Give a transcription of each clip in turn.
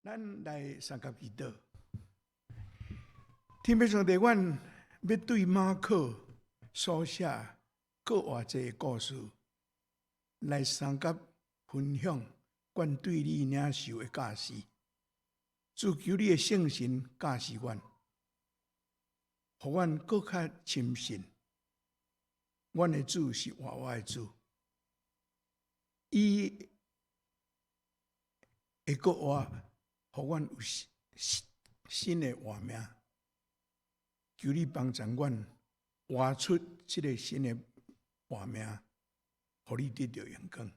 咱來相佮祈禱。天父上帝，阮欲對馬可所寫閣偌濟故事來相佮分享，阮對你領受的教示。主，求你的聖神教示阮，予阮閣較深信，阮的主是活活的主，伊會閣活，予阮有新新的活命。求你幫助阮活出這个新的活命，予你得著榮光。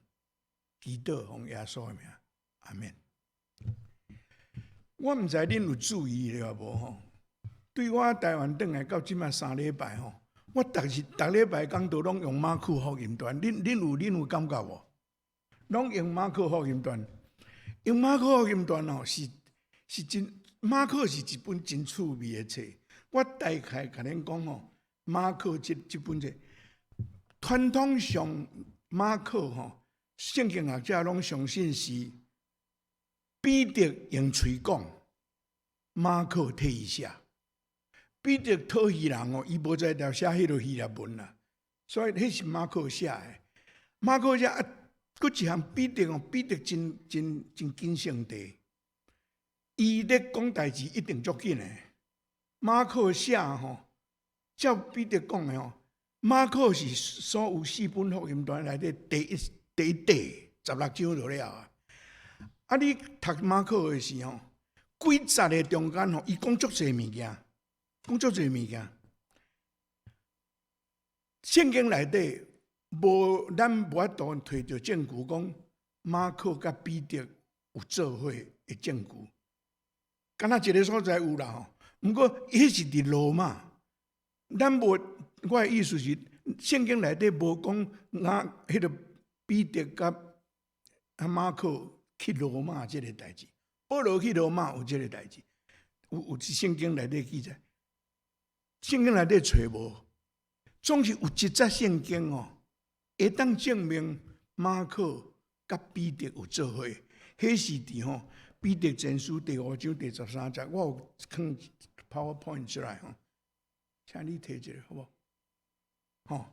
祈禱奉耶穌的名，阿們。我毋知恁有注意著無吼？對我台灣轉來到這馬3禮拜吼，我逐日逐禮拜講道攏用馬可福音傳，恁有感覺無？攏用馬可福音傳，用馬可福音傳吼，是真馬可是一本真趣味的冊。我大概共恁講吼，馬可這本冊，傳統上馬可吼，聖經學者攏相信是彼得用喙講，馬可替伊寫。彼得討魚人哦，伊無才調寫彼个希臘文啦，所以彼是馬可寫的。馬可寫啊，閣一項彼得哦，彼得真真真緊性地，伊咧講代誌一定足緊的。馬可寫吼，照彼得講的吼，馬可是所有四本福音傳內底第一短，16章就了啊。啊，你讀馬可的時吼，幾節的中間吼，伊講足濟物件，講足濟物件。聖經內底無，咱無法度提著證據講馬可佮彼得有做伙的證據。敢若一个所在有啦吼，毋過彼是佇羅馬，咱無，我的意思是，聖經內底無講啊，彼个彼得佮啊馬可去羅馬這个代誌，保羅去羅馬有這个代誌，有聖經內底記載，聖經內底揣無，總是有一節聖經哦，會當證明馬可佮彼得有做伙，彼是佇吼彼得前書第五章第13節，我有囥 PowerPoint 出來吼，請你提一下好無？吼，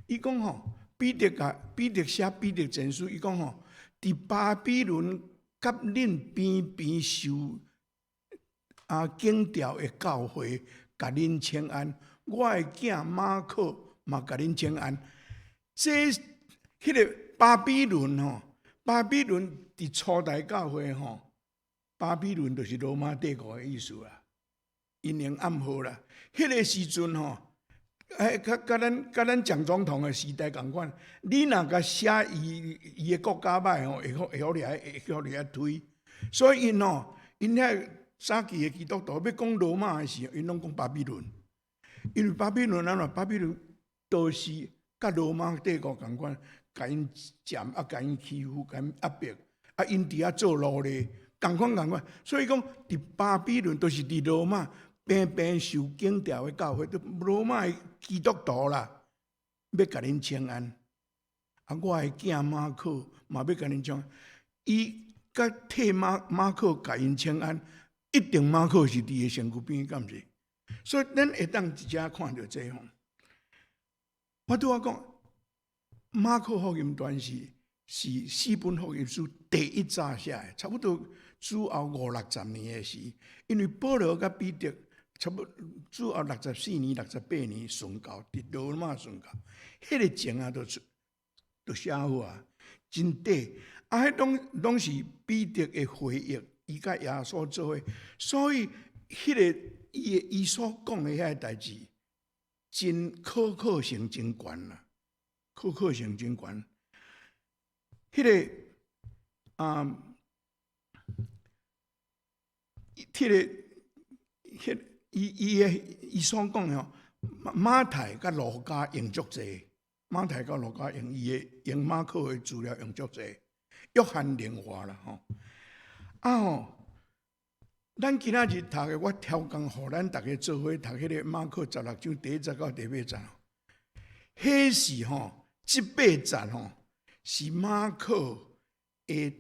伊講吼，彼得共彼得寫彼得前書，伊講吼，佇巴比倫佮恁邊邊受啊檢調的教會，共恁請安。我的囝馬可嘛共恁請安。這彼个巴比倫吼，巴比倫佇初代教會吼，巴比倫就是羅馬帝國的意思啦，𪜶用暗號啦。彼个時陣吼，欸，佮咱蔣總統的時代仝款，你若共寫伊伊的國家歹吼，會予你遐推。所以𪜶吼，𪜶遐早期的基督徒欲講羅馬的時候，𪜶攏講巴比倫，因為巴比倫按怎？巴比倫都是佮羅馬帝國仝款，共𪜶佔啊，共𪜶欺負，共𪜶壓迫，啊，𪜶佇遐做奴隸，仝款仝款。所以講，佇巴比倫都是佇羅馬邊邊受檢調的教會，都羅馬的基督徒啦，欲共恁請安。啊，我的囝馬可嘛欲共恁請安，伊佮替馬可共𪜶請安，一定馬可是佇伊身軀邊，敢毋是？所以咱會當直接看著這吼。我拄仔講，馬可福音傳是四本福音書第一早寫的，差不多主後五六十年的時，因為保羅佮彼得差不多主後64年、68年殉教，佇羅馬殉教，彼个前啊，都寫好啊，真短。啊，彼攏是彼得的回憶，伊佮耶穌做伙，所以彼个伊所講的遐个代誌，真可靠性真懸啦，可靠性真懸。彼个啊，彼个彼伊伊的伊所講的吼，馬太佮路加用足濟，馬太佮路加用伊的用馬可的資料用足濟，約翰另外啦吼。啊吼，咱今仔日讀的，我挑工予咱逐家做伙讀彼个馬可十六章第一節到第八節。彼是吼，這八節吼，是馬可的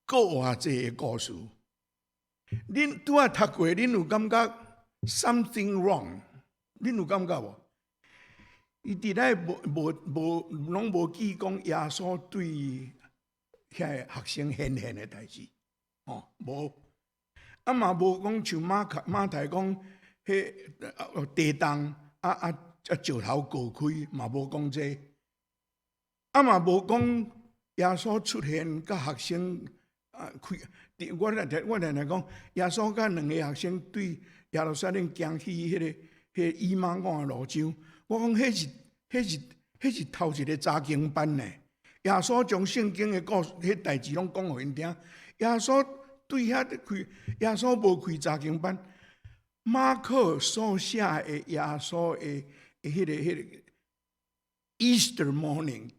閣偌濟的故事。恁拄仔讀過，恁有感覺 something wrong？恁有感覺無？伊佇咧無無無攏無記講耶穌對遐個學生顯現的代誌，吼無。啊嘛無講像馬可馬太講，彼地動啊啊啊石頭割開嘛無講這個。啊嘛無講耶穌出現佮學生啊開，我來聽我來來講，耶穌佮兩個學生對耶路撒冷行去彼個以馬忤的路上，我講彼是頭一個查經班呢。耶穌將聖經的故事、彼代誌攏講予𪜶聽。耶穌對遐咧開，耶穌無開查經班。馬可所寫的耶穌的彼個 Easter morning，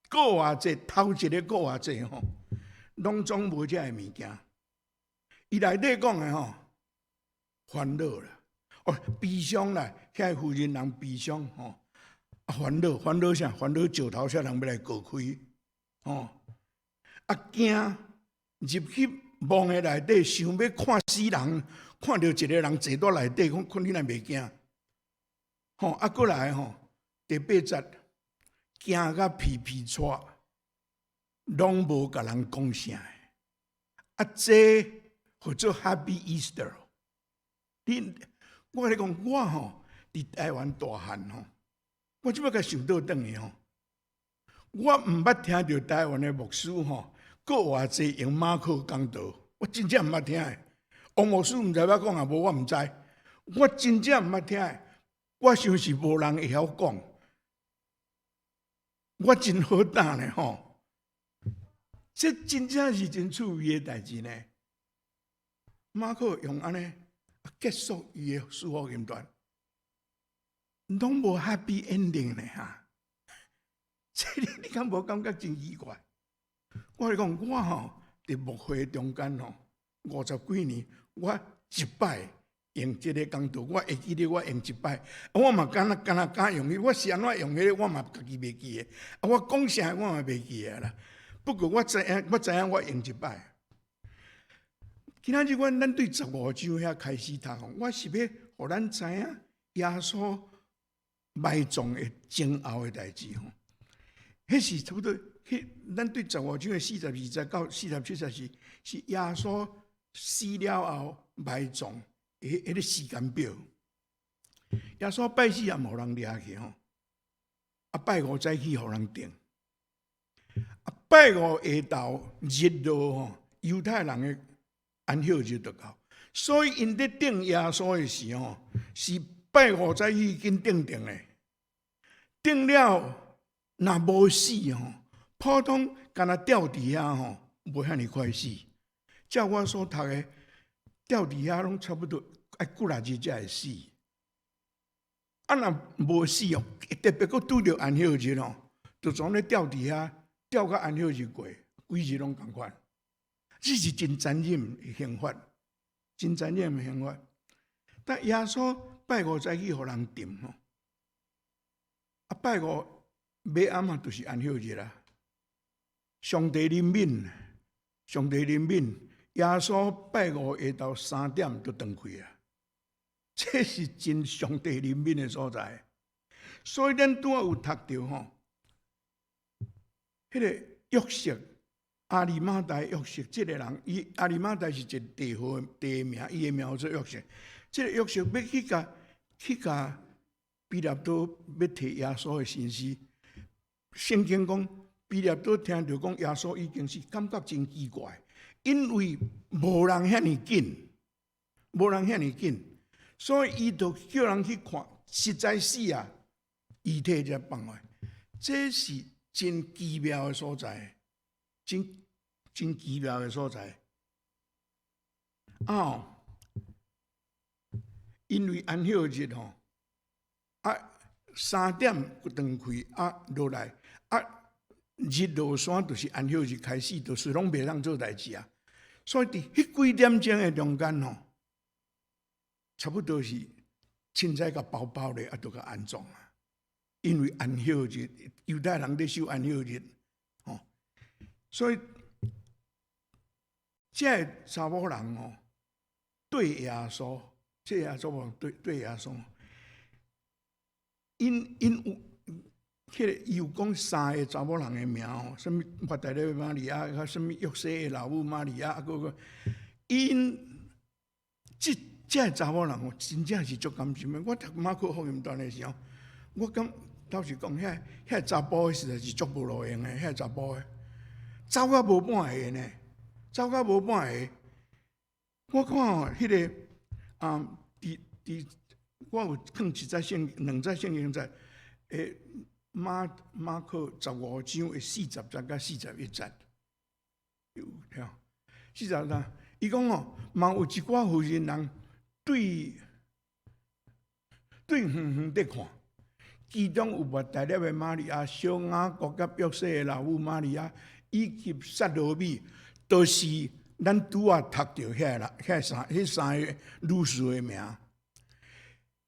復活節頭一個復活節吼，攏總無這个物件。伊內底講的吼，煩惱啦，哦，悲傷啦，遐個婦人人悲傷吼，啊煩惱煩惱啥？煩惱石頭啥人欲來割開，吼，啊驚入去墓的內底，想欲看死人，看著一個人坐佇內底，講看你若袂驚，吼啊閣來吼，第八節驚甲皮皮剉，攏無共人講啥。啊，這號做 Happy Easter。你我共你講，我吼佇台灣大漢吼，我這擺共想倒轉去吼，我毋捌聽著台灣的牧師吼，閣偌濟用馬可講道，我真正毋捌聽的。王牧師毋知捌講啊無，我毋知。我真正毋捌聽的，我想是無人會曉講。我真好膽咧吼，這真正是真趣味的代誌呢。馬可用按呢結束伊的四福音傳，攏無 happy ending 呢哈。這你你敢無感覺真奇怪？我共你講，我吼佇牧會中間吼五十幾年，我一擺用這個講道，我會記得我用一擺，我嘛敢若敢若敢用彼，我是按怎用彼個，我嘛家己袂記得。啊，我講啥我嘛袂記得啦。不過我知影，我知影我用一擺。今仔日阮咱對十五章遐開始讀吼，我是欲予咱知影耶穌埋葬的前後的代誌吼。彼是差不多，彼咱對十五章的42節到47節是耶穌死了後埋葬的彼個時間表。耶穌拜四也予人掠去吼，啊拜五早起予人釘，啊拜五下晝日落吼，猶太人的安息日就到，所以𪜶佇釘耶穌的時吼，是拜五早起已經釘定的，釘了若無死吼，普通干焦吊佇遐吼，無遐爾快死。照我所讀的，吊佇遐攏差不多愛幾若日才會死。啊，若無死哦，特別閣拄著安息日吼，就總咧吊佇遐，吊到安息日過，幾日攏仝款。這是真殘忍的刑罰，真殘忍的刑罰。但耶穌拜五早起予人釘吼，啊拜五尾暗啊，就是安息日啦。上帝憐憫，上帝憐憫，耶穌拜五下晝3點就斷氣啊！這是真上帝憐憫的所在。所以咱拄仔有讀著吼，彼個約瑟，亞利馬太約瑟，這個人，伊亞利馬太是一個地號地名，伊的名叫做約瑟。這個約瑟欲去共彼拉多欲提耶穌的身屍，聖經講，彼拉多聽著講耶穌已經死，感覺真奇怪，因為無人遐爾緊，無人遐爾緊，所以伊就叫人去看，實在死啊，遺體才放落。這是真奇妙的所在，真真奇妙的所在。啊，因為安息日吼，啊3點斷氣啊落來，啊日落山就是安息日開始，就是攏袂當做代誌啊。所以佇彼幾點鐘的中間吼，差不多是凊彩共包包咧，啊，就共安葬啊。因為安息日，猶太人咧守安息日，吼，所以這个查某人吼，對耶穌，這耶穌無對對耶穌，𪜶𪜶有彼个伊有講三个查某人的名吼，啥物抹大拉瑪利亞，佮啥物約瑟的老母瑪利亞，啊閣閣，𪜶這這个查某人吼，真正是足甘心的。我讀馬可福音段的時候，我感老實講，遐遐查埔的實在是足無路用的，遐查埔的走甲無半下呢，走甲無半下。我看吼，彼个啊，佇佇我有囥一節聖兩節聖經在，馬馬可15章的40節佮41節，有聽？40節，伊講吼，嘛有一寡婦人人對對遠遠佇看，其中有抹大拉的瑪利亞、小雅各佮約瑟的老母瑪利亞，以及撒羅米，都是咱拄仔讀著遐啦，遐三彼三个女士的名。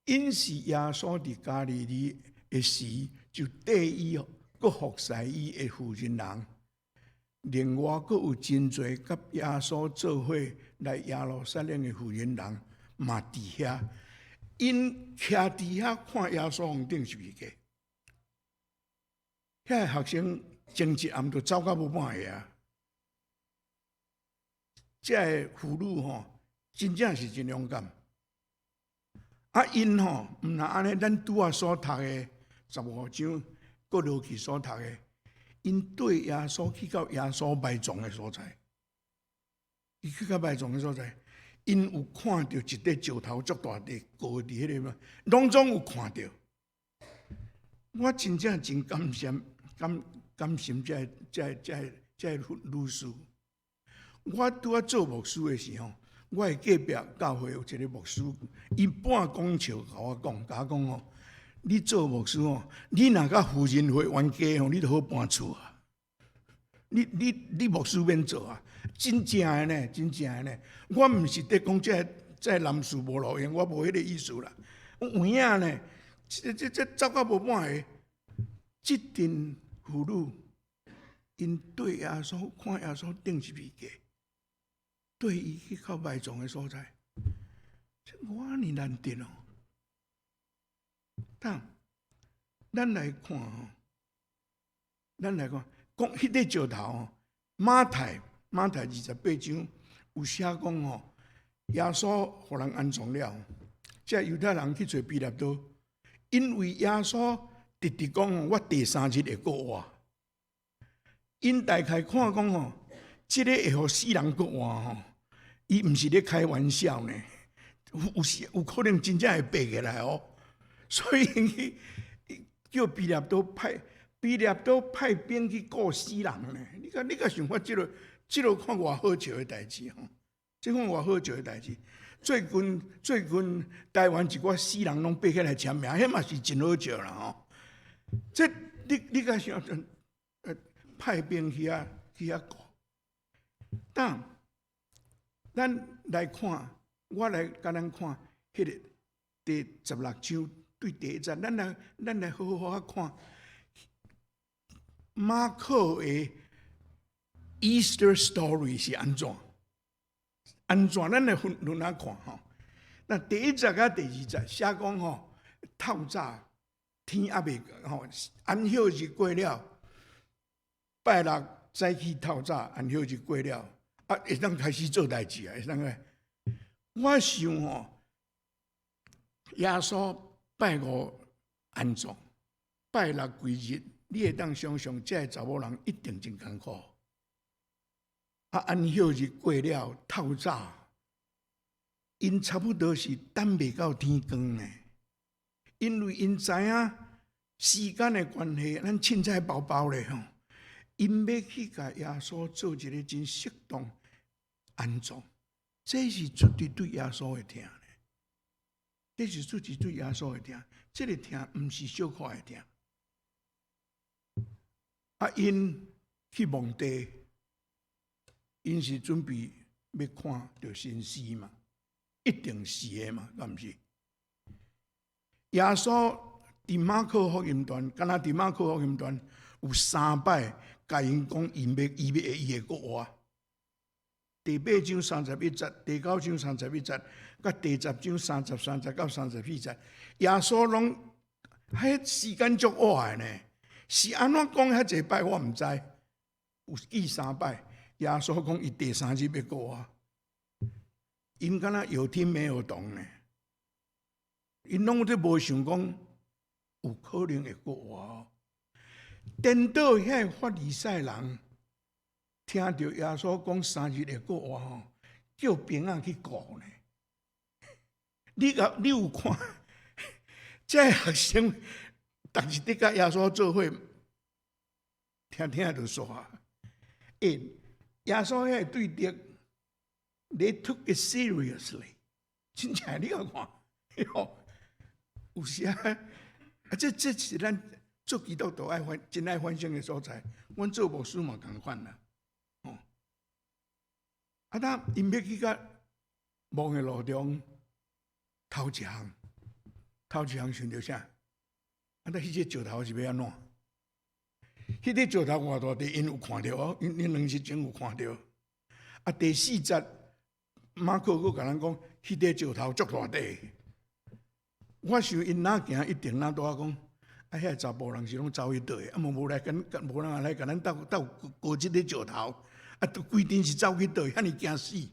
𪜶是耶穌佇加利利的時，就綴伊閣服侍伊的婦人人。另外，閣有真濟佮耶穌做伙來耶路撒冷的婦人人，嘛佇遐。𪜶徛佇遐看耶穌予釘十字架。遐个學生前一暗就走甲無半下啊！這个婦女吼，真正是真勇敢。啊，𪜶吼，毋若按呢，咱拄仔所讀的15章，閣落去所讀的，𪜶綴耶穌去到耶穌埋葬的所在，伊去到埋葬的所在，𪜶有看著一塊石頭足大塊擱佇彼个嘛，攏總有看著。我真正真感謝感感心這个這个這个這个女士。我拄仔做牧師的時候，我的隔壁教會有一個牧師，伊半講笑共我講，共我講吼，你做牧師吼，你若佮婦人會冤家吼，你就好搬厝啊！你你你牧師免做啊！真正的呢，真正的呢，我毋是佇講這个這个男士無路用，我無彼个意思啦。有影呢，這這這走到無半下，這陣婦女，𪜶綴耶穌看耶穌釘十字架，綴伊去到埋葬的所在，這偌爾難得哦。當咱來看吼，咱來看，講彼塊石頭吼，馬太馬太28章有寫講吼，耶穌予人安葬了，這猶太人去揣彼拉多，因為耶穌直直講吼，我第三日會復活。𪜶大概看講吼，這个會予死人復活吼，伊毋是咧開玩笑呢，有有時有可能真正會爬起來哦。所以去叫彼拉多派彼拉多派兵去顧死人呢。你看你敢想看這个這个看偌好笑的代誌吼？這看偌好笑的代誌。最近最近台灣一寡死人攏爬起來簽名，彼嘛是真好笑啦吼。這你你敢想？派兵去遐去遐顧。當咱來看，我來共咱看彼个第16章對第一節，咱來咱來好好仔看馬可的 Easter Story 是按怎？按怎？咱來分輪仔看吼。那第一節佮第二節寫講吼，透早天猶未吼，安息日過了，拜六早起透早安息日過了，啊，會當開始做代誌啊，會當個。我想吼，耶穌拜五安葬，拜六規日，你會當想象，這个查某人一定真艱苦。啊，安息日過了，透早，𪜶差不多是等袂到天光呢，因為𪜶知影時間的關係，咱凊彩包包咧吼，𪜶欲去共耶穌做一个真適當安葬，這是出自對耶穌的疼呢，這是出自對耶穌的疼，這个疼毋是小可的疼。啊，𪜶去墓地，𪜶是準備欲看著身屍嘛，一定是的嘛，敢毋是？耶穌佇馬可福音段，敢若佇馬可福音段有三擺，共𪜶講，伊欲伊欲伊會復活。第八章三十一節，第九章三十一節，佮第十章33節到34節，耶穌攏彼時間足倚的呢。是按怎講遐濟擺我毋知，有記三擺。耶穌講伊第三日欲復活，𪜶敢若有聽沒有懂呢？𪜶攏都無想講有可能會復活。顛倒遐個法利賽人聽著耶穌講三日會復活吼，叫兵仔去顧呢。你共你有看？這个學生逐日佇佮耶穌做伙，聽聽就煞。欸，耶穌彼個對敵，they took it seriously，真正你共看，吼，有時啊，啊，這是咱做基督徒愛反真愛反省的所在。阮做牧師嘛仝款啦，吼。啊，當𪜶欲去到墓的路中，頭一項，頭一項想著啥？啊，那彼個石頭是欲按怎？彼個石頭偌大塊，𪜶有看著哦，𪜶兩日前有看著。啊，第四節，馬可閣共咱講，彼個石頭足大塊。我想𪜶若行一定若拄仔講，啊，遐查埔人是攏走去佗的？啊，無來跟，無人來共咱鬥鬥過這個石頭，啊，都規定是走去佗，遐爾驚死，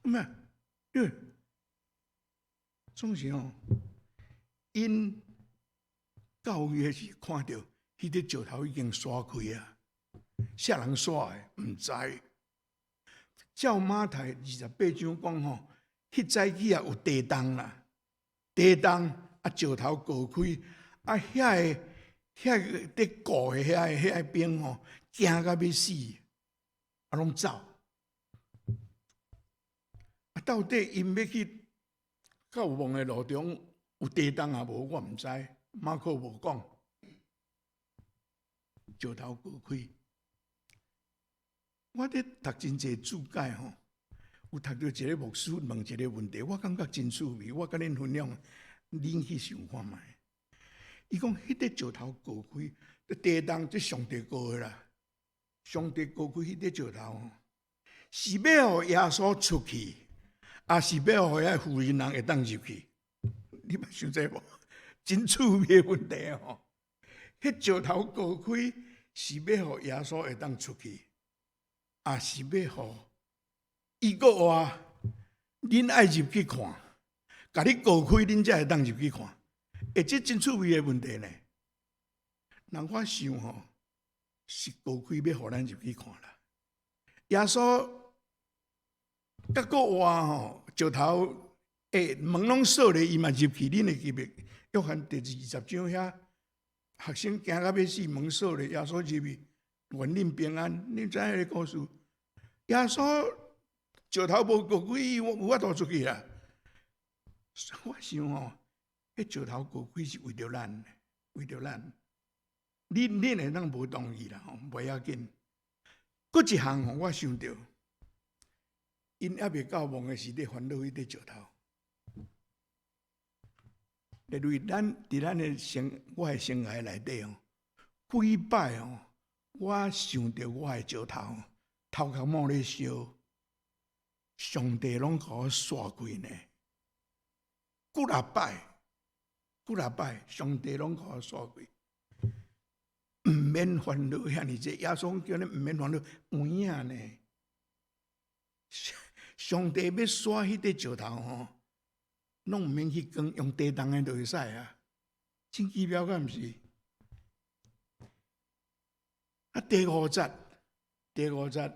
咩？總是吼，𪜶到位時看著彼個石頭已經徙開啊，啥人徙的？毋知。照馬太28章講吼，彼早起啊有地動啦，地動啊石頭過開，啊遐个遐个佇顧的遐个遐个兵吼，驚甲欲死，啊攏走。啊，到底𪜶欲去到墓的路中有地動抑無？我毋知，馬可無講。石頭過開，我佇讀真濟注解吼，有讀著一個牧師問一個問題，我感覺真趣味，我共恁分享，恁去想看覓。伊講彼個石頭過開，地動這上帝過的啦，上帝過開彼個石頭吼，是欲予耶穌出去，抑是欲予遐婦人人會當入去？你捌想這無？真趣味的問題吼。彼石頭過開是欲予耶穌會當出去，抑是欲予伊閣話，恁愛入去看，共你過開，恁才會當入去看。欸，這真趣味的問題呢。人我想吼，是過開欲予咱入去看啦。耶穌閣閣活吼，石頭欸門攏鎖咧，伊嘛入去，恁會記袂？約翰第20章遐，學生驚甲欲死，門鎖咧，耶穌入去，願恁平安。恁知影彼個故事？耶穌石頭無過開，有法度出去啦。我想吼，彼石頭過開是為著咱，為著咱。恁會當無同意啦吼，袂要緊。閣一項吼，我想著，𪜶猶未到墓的時，咧煩惱彼個石頭。例如咱佇咱的生，我的生涯內底吼，幾擺吼，我想著我的石頭，頭殼毛咧燒，上帝攏共我徙開呢。幾若擺，幾若擺，上帝攏共我徙開，毋免煩惱遐爾濟。耶穌叫恁毋免煩惱，有影呢。上帝欲徙彼個石頭吼，攏毋免去扛，用地動的就會使啊！真奇妙，敢毋是？啊，第五節，第五節，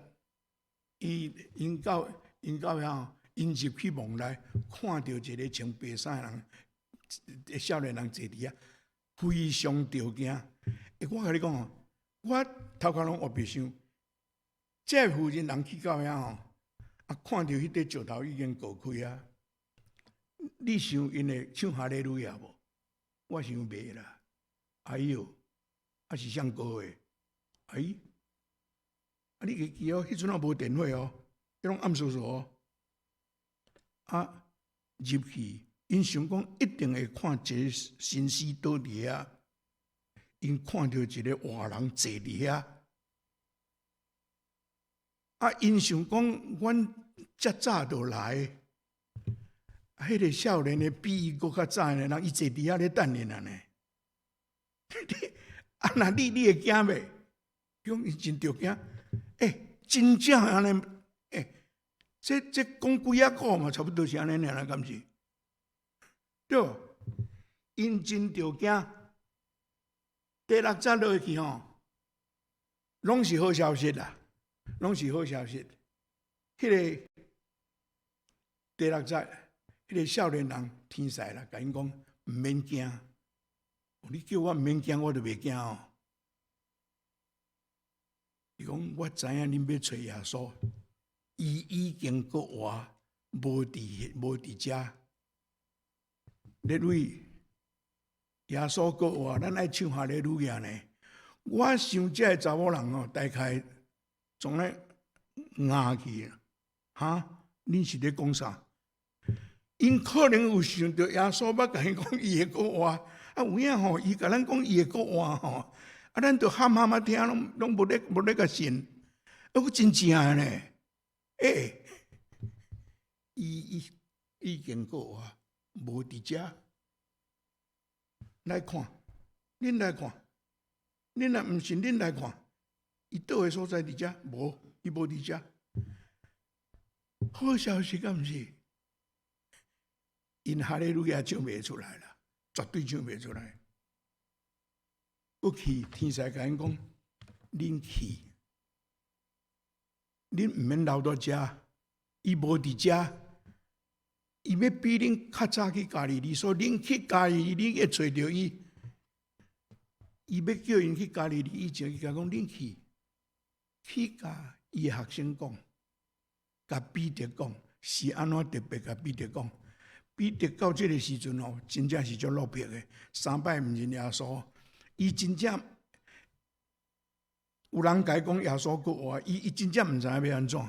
伊𪜶到𪜶到遐，𪜶入去墓內，看著一個穿白衫的人，少年人坐佇遐，非常著驚。欸，我共你講哦，我頭殼攏烏白想，這個婦人人去到遐吼，啊，看著彼個石頭已經過開啊！你想𪜶會唱哈利路亞無？我想袂啦。哎喲，啊是啥過的？哎，啊你會記哦，彼陣也無電火哦，彼攏暗袼袼哦。啊，入去，𪜶想講一定會看一個神屍倒佇遐，𪜶看著一個活人坐佇遐。啊，𪜶想講，阮遮早就來，啊，彼個少年的比伊閣較早呢，人伊坐佇遐咧等𪜶啊呢。啊，若你你會驚袂？講伊真著驚，欸，真正按呢，欸，這講幾仔個嘛，差不多是按呢爾啦，敢是？對無？𪜶真著驚。第六節落去吼，攏是好消息啦，攏是好消息。彼個第六節，彼個少年人天使啦，共𪜶講毋免驚。你叫我毋免驚，我就袂驚哦。伊講我知影恁欲揣耶穌，伊已經復活，無佇遮。列位，耶穌復活，咱愛唱哈利路亞呢。我想這个查某人哦，大概總咧訝去，哈？恁是咧講啥？𪜶可能有想著耶穌捌共𪜶講伊會復活，啊有影吼，伊共咱講伊會復活吼，啊咱就含含仔聽，攏無咧共信，啊閣真正的呢？欸，伊已經復活，無佇遮。來看，恁來看，恁若毋信，恁來看，伊倒的所在佇遮？無，伊無佇遮。好消息敢毋是？𪜶哈利路亞唱袂出來啦，絕對唱袂出來。閣去天使共𪜶講，恁去，恁毋免留佇遮，伊無佇遮，伊欲比恁較早去加利利，所以恁去加利利，恁會揣著伊。伊欲叫𪜶去加利利以前，伊共講恁去，去共伊的學生講，共彼得講，是按怎特別共彼得講？彼得到這个時陣吼，真正是足落魄的，三擺毋認耶穌。伊真正有人共伊講耶穌復活，伊真正毋知影欲按怎，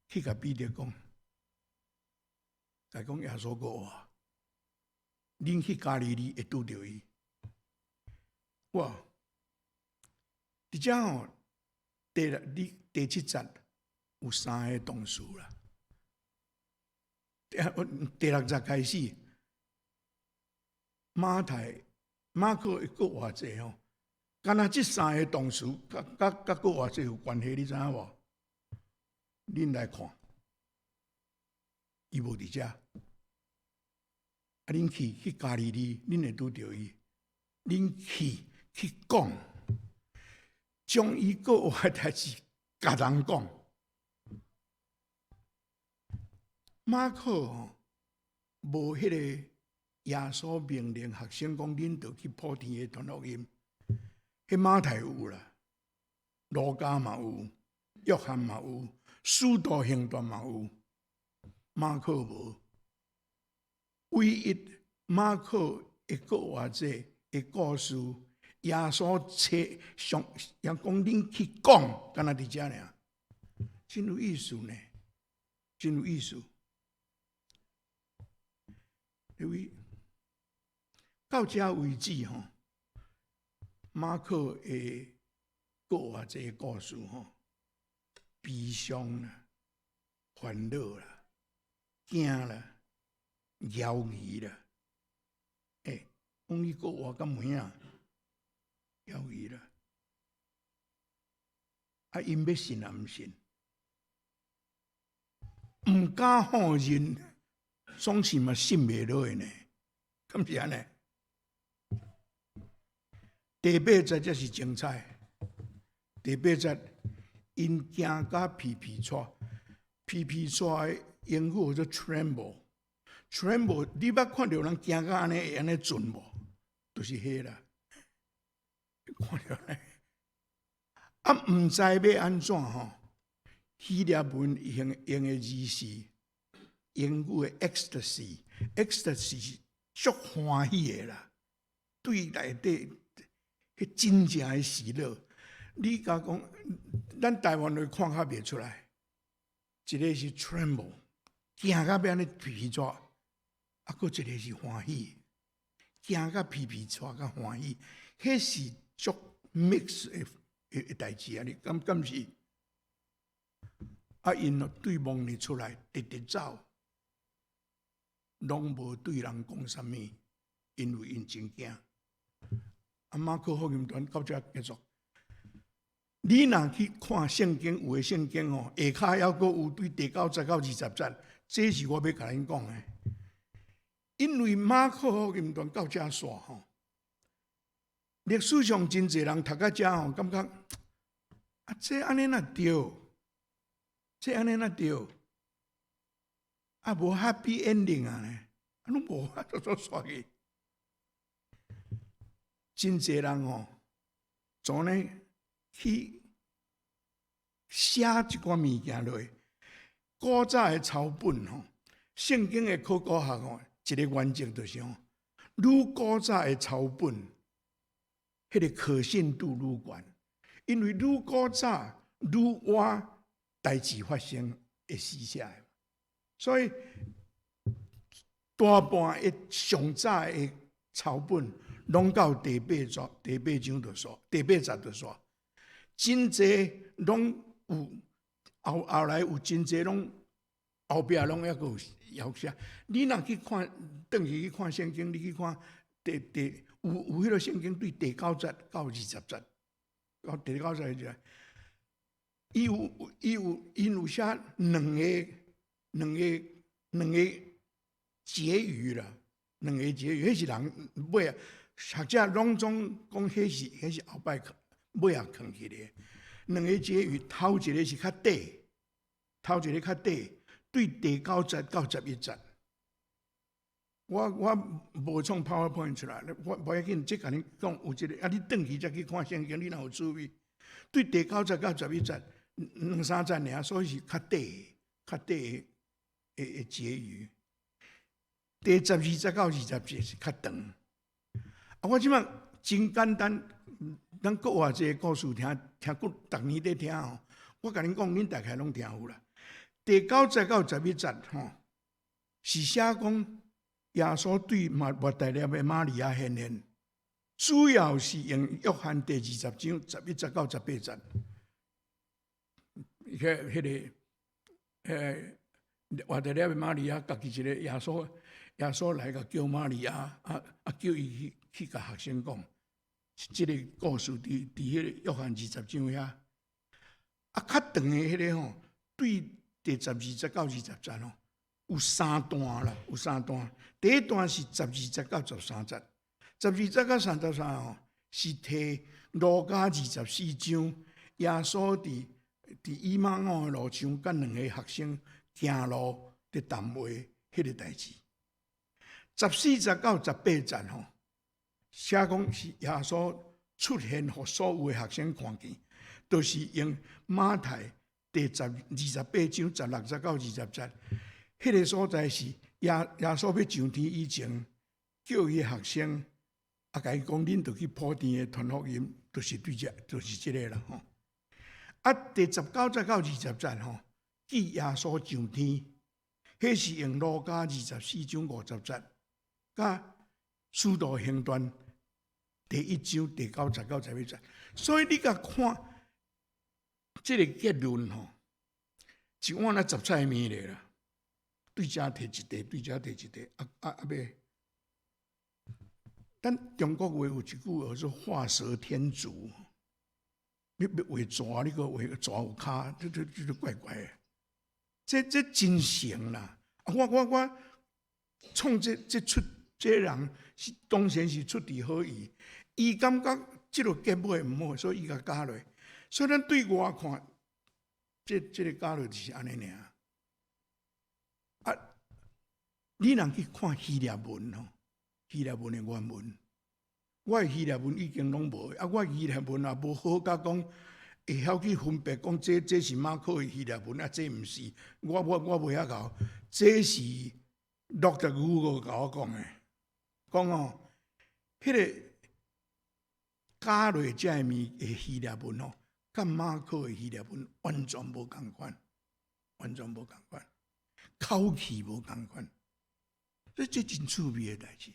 去共彼得講，共講耶穌復活，恁去加利利會拄著伊。哇！佇遮吼，第六、你第七節有三个動詞啦。第六節開始，馬太、馬可會閣偌濟吼，敢若這三个動詞，佮閣偌濟有關係，你知影無？恁來看，伊無佇遮，啊，恁去加利利，恁會拄著伊。恁去講，將伊復活代誌共人講。馬可吼無彼個耶穌命令學生講，恁著去普天下傳福音。彼馬太有啦，路加嘛有，約翰嘛有，使徒行傳嘛有，馬可無。唯一馬可會閣偌濟的故事，耶穌差上人講恁去講，敢若佇遮爾，真有意思呢，真有意思。因為到這為止吼，馬可的閣偌濟故事吼，悲傷啦、煩惱啦、驚啦、猶疑啦，欸，講你復活敢有影？猶疑啦，啊，𪜶欲信也毋信，毋敢否認，總是嘛信袂落的呢？敢是按呢？第八節才是精彩。第八節，𪜶驚甲皮皮掣，皮皮掣的英語叫做 tremble，tremble，你捌看著人驚甲按呢會按呢震無？就是彼啦。看著咧，啊，毋知欲按怎吼？希臘文用的字是英語的 ecstasy，ecstasy 是足歡喜的啦，對內底彼真正的喜樂。你共講，咱台灣話看較袂出來，一个是 tremble，驚甲欲按呢皮皮掣，啊，閣一个是歡喜，驚甲皮皮掣佮歡喜，彼是足 mix 的代誌啊！你敢毋是？啊，𪜶對墓裡出來，直直走，攏無對人講啥物，因為𪜶真驚。啊，馬可福音傳到遮結束。你若去看聖經，有的聖經吼，下跤猶閣有對第九節到20節，這是我欲共恁講的。因為馬可福音傳到遮煞吼，歷史上真濟人讀到遮吼，感覺啊，這按呢若對，這按呢若對，啊無 happy ending 啊呢，啊攏無法度做煞去。真濟人吼，怎呢去寫一寡物件落？古早的抄本吼，聖經的考古學吼，一個原則就是吼，愈古早的抄本，彼個可信度愈懸，因為愈古早愈晚代誌發生的時寫的，所以大半的上早的抄本，攏到第八章、第八章就煞，第八節就煞，真濟攏有後後來有真濟攏後壁攏猶閣有有寫。你若去看，轉去去看聖經，你去看第第有有彼個聖經對第九節到20節，到第九節就，伊有伊有𪜶有寫兩個結語啦，兩個結語，彼是人尾啊，學者攏總講彼是後擺尾仔囥去的。兩個結語，頭一個是較短，頭一個較短，對第九節到11節。我無創 PowerPoint 出來，我無要緊，這共你講有一個，啊，你轉去再去看聖經，你若有注意，對第九節到十一節兩三節爾，所以是較短、較短的結語。第12節到20節是較長。啊，我這擺真簡單，咱閣偌濟故事聽聽過，逐年咧聽吼。我共恁講，恁大概攏聽有啦。第九節到十一節吼，是寫講耶穌對抹大拉的瑪利亞顯現，主要是用約翰第20章11節到18節。彼個抹大拉的瑪利亞家己一个耶穌，耶穌來共叫瑪利亞，啊叫伊去去共學生講，這個故事佇彼個約翰二十章遐。啊，較長的彼個吼，對第12節到20節吼，有三段啦，有三段。第一段是十二節到13節，12節到33吼，是提路加二十四章，耶穌佇以馬忤的路上，佮兩個學生行路佇談話彼個代誌。14節到18節吼，寫講是耶穌出現予所有的學生看見，就是用馬太第28章16節到20節，彼個所在是耶穌欲上天以前，叫伊學生啊，共伊講，恁著去普天的傳福音，就是對這，就是這個啦吼。啊，第19節到20節吼，記耶穌上天，彼是用路加24章50節，佮使徒行傳第1章第9節到11節，所以你共看這個結論吼，一碗仔雜菜麵咧啦，對遮提一塊，對遮提一塊，啊啊啊欲。咱中國話有一句叫做“畫蛇添足”，你欲畫蛇，你閣畫蛇有跤，這怪怪的。這真誠啦！啊，我創這出這人是當然是出佇好意，伊感覺這個結尾毋好，所以伊共加落。所以咱對外看，這個加落就是按呢爾。啊，你若去看希臘文吼，希臘文的原文，我的希臘文已經攏無，啊，我希臘文也無好甲講，會曉去分別講這是馬可的希臘文，啊，這毋是，我袂曉𠢕，這是 Doctor Google 共我講的，講哦，彼個加落這个物的希臘文吼，佮馬可的希臘文完全無仝款，完全無仝款，口氣無仝款，這真趣味的代誌，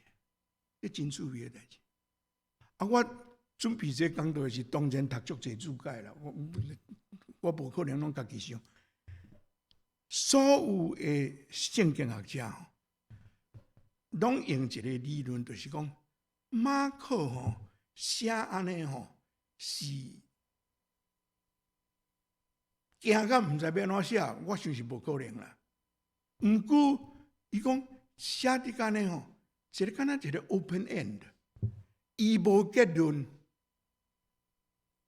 這真趣味的代誌。啊，我準備這講道時，當然讀足濟注解啦，我無可能攏家己想。所有的聖經學者吼，攏用一個理論，就是講馬可吼寫按呢吼是驚甲毋知欲按怎寫，我想是無可能啦。毋過伊講寫佇按呢吼，一個敢若一個 open end，伊無結論，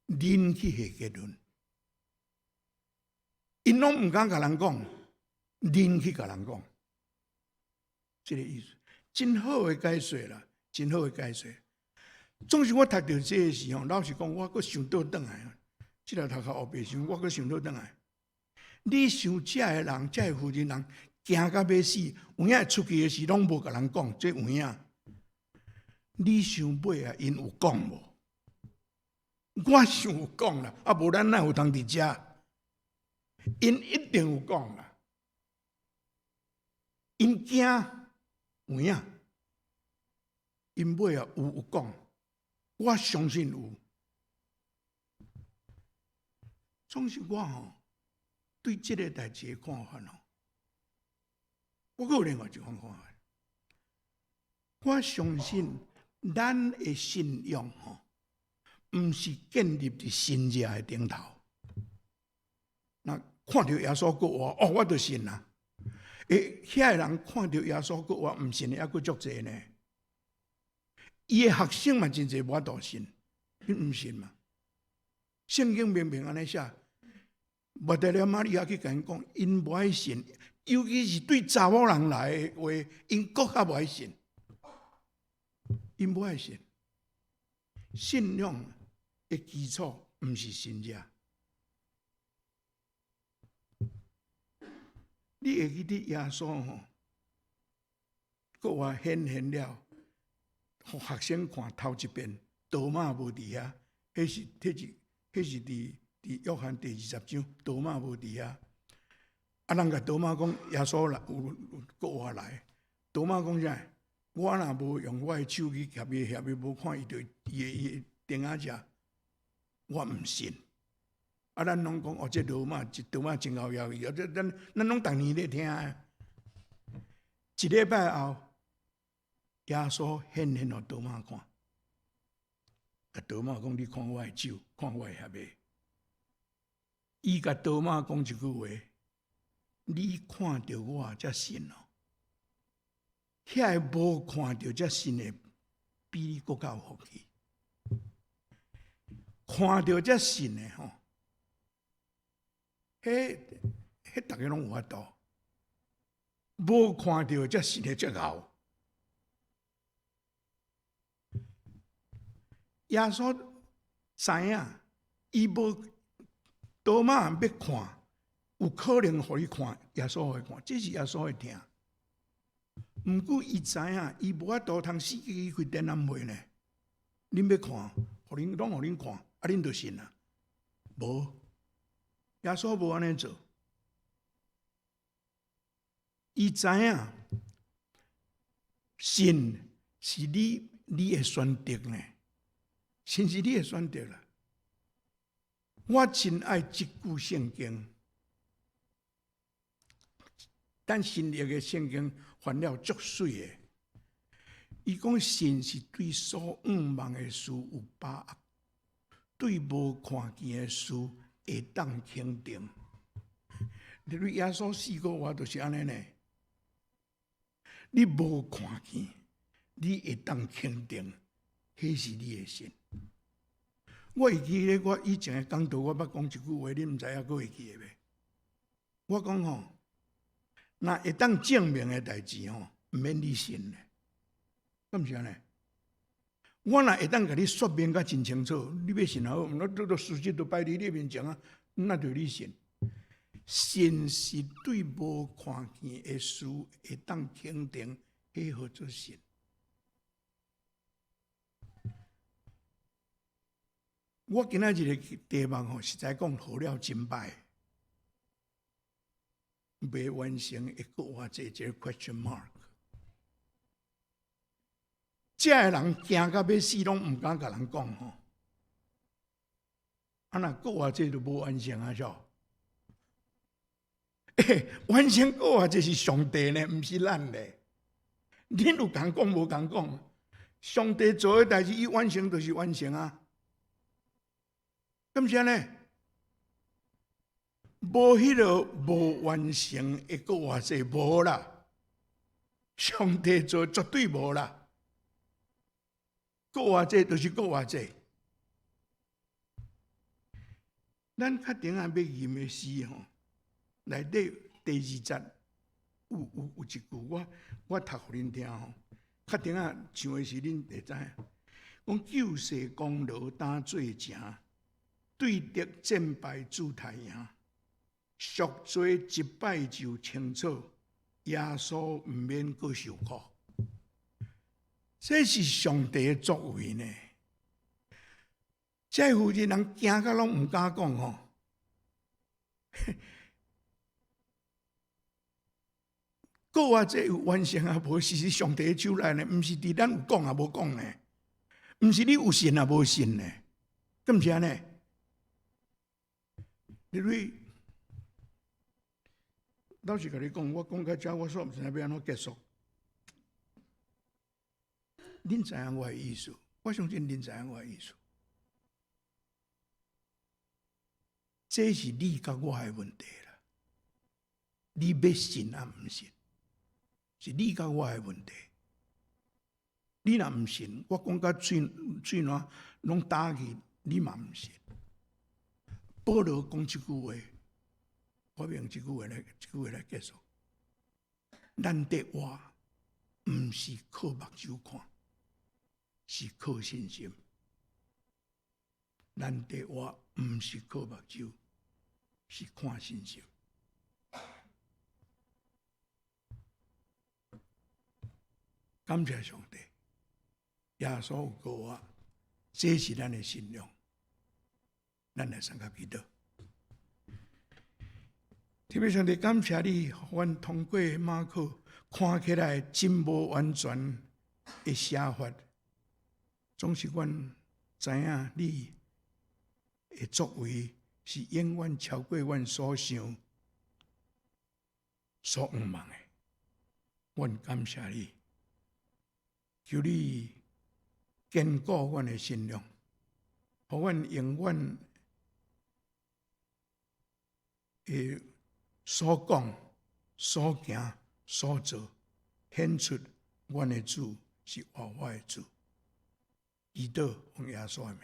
恁去下結論。𪜶攏毋敢共人講，恁去共人講，這個意思。真好的解說啦，真好的解說。總是我讀著這个時候，老實講，我閣想倒轉來。這个讀較烏白想，我閣想倒轉來。你想遮个人，遮个負責人驚甲欲死，有影出去的時攏無共人講，這有影。你想尾仔，𪜶有講無？我想有講啦，啊無咱哪有通佇遮？𪜶一定有講啦。𪜶驚有影，𪜶尾仔有講，我相信有。總是我吼對這个代誌的看法吼，我閣有另外一款看法。我相信咱的信仰吼，毋是建立佇神跡的頂頭。那看著耶穌復活，哦，我就信啦。欸，遐个人看著耶穌復活，毋信的猶閣足濟呢。伊的學生嘛真濟無法度信，𪜶毋信嘛。聖經明明按呢寫，抹大拉瑪利亞去共𪜶講，𪜶無愛信，尤其是對查某人來的話，𪜶閣較無愛信，𪜶無愛信。信仰的基礎毋是神跡。你會記得耶穌吼，閣活顯現了，予學生看頭一遍，多馬無佇遐，彼是佇約翰第20章，多馬無佇遐。啊，人共多馬講耶穌來有閣活來，多馬講啥？我若無用我的手去挾伊挾伊，無看伊著伊的釘仔跡，我毋信。啊，咱攏講哦，這羅馬，這多馬真𠢕枵伊，啊，這咱攏逐年咧聽的。一禮拜後，耶穌顯現予多馬看，共多馬講：你看我的手，看我的額。伊共多馬講一句話：你看著我才信哦。遐个無看著才信的，比你閣較有福氣。看著才信的吼，彼逐家攏有法度。無看著才信的才𠢕。耶穌知影，伊無多馬欲看，有可能予伊看，耶穌予伊看，這是耶穌的疼。毋過伊知影，伊無法度通死去開展覽會呢。恁欲看，予恁攏予恁看，啊恁就信啊。無，耶穌無按呢做。伊知影，信是你的選擇呢，信是你的選擇啦。我真愛這句聖經，咱新約的聖經翻了足媠的。伊講信是對所向望的事有把握，對無看見的事會當肯定。你耶穌死復活就是按呢呢。你無看見，你會當肯定，彼是你的信。我會記得我以前的講道，我捌講一句話，你毋知影閣會記得袂？我講吼，若會當證明的代誌吼，毋免你信咧，敢毋是按呢？我若會當共你說明甲真清楚，你欲信也好，毋都都事實都擺佇你面前啊，那著你信。信是對無看見的事會當肯定，彼號做信。我今仔日的題目吼，實在講好了真歹，未完成會閣偌濟一个 question mark。遮个人驚甲欲死，攏毋敢共人講吼。啊，若閣偌濟就無完成啊，是？欸，完成閣活這是上帝呢，毋是咱咧。恁有共講無共講？上帝做的代誌，伊完成就是完成啊。敢是按呢？無彼个無完成的閣活這無啦。上帝做絕對無啦。閣活這就是閣活這。咱較頂仔欲吟的詩吼，內底第二節有一句我讀予恁聽吼。較頂仔唱的時恁會知影，講救世功勞當做成，對敵戰敗主太贏，贖罪一擺就清楚，耶穌毋免閣受苦。這是上帝的作為呢。這負責人驚甲攏毋敢講吼。閣活這有完成啊無？是上帝的手內呢，毋是佇咱有講抑無講呢？毋是你有信抑無信呢？敢毋是按呢？你老實共你講，我講到遮，我煞毋知影欲按怎結束。恁知影我的意思？我相信恁知影我的意思。這是你佮我的問題啦。你欲信抑毋信，是你佮我的問題。你若毋信，我講甲喙喙瀾攏焦去，你嘛毋信。保羅講這句話，我用這句話來結束。咱得活，毋是靠目睭看，是靠信心。咱得活，毋是靠目睭，是看信心。感謝上帝，耶穌有復活，這是咱的信仰。咱來三佮祈禱。天父上帝，感謝你，予阮通過馬可看起來真無完全的寫法，總是阮知影你的作為是永遠超過阮所想、所向望的。阮感謝你，求你堅固阮的信仰，予阮永遠會所講、所行、所做，顯出阮的主是活活的主。祈禱奉耶穌的名。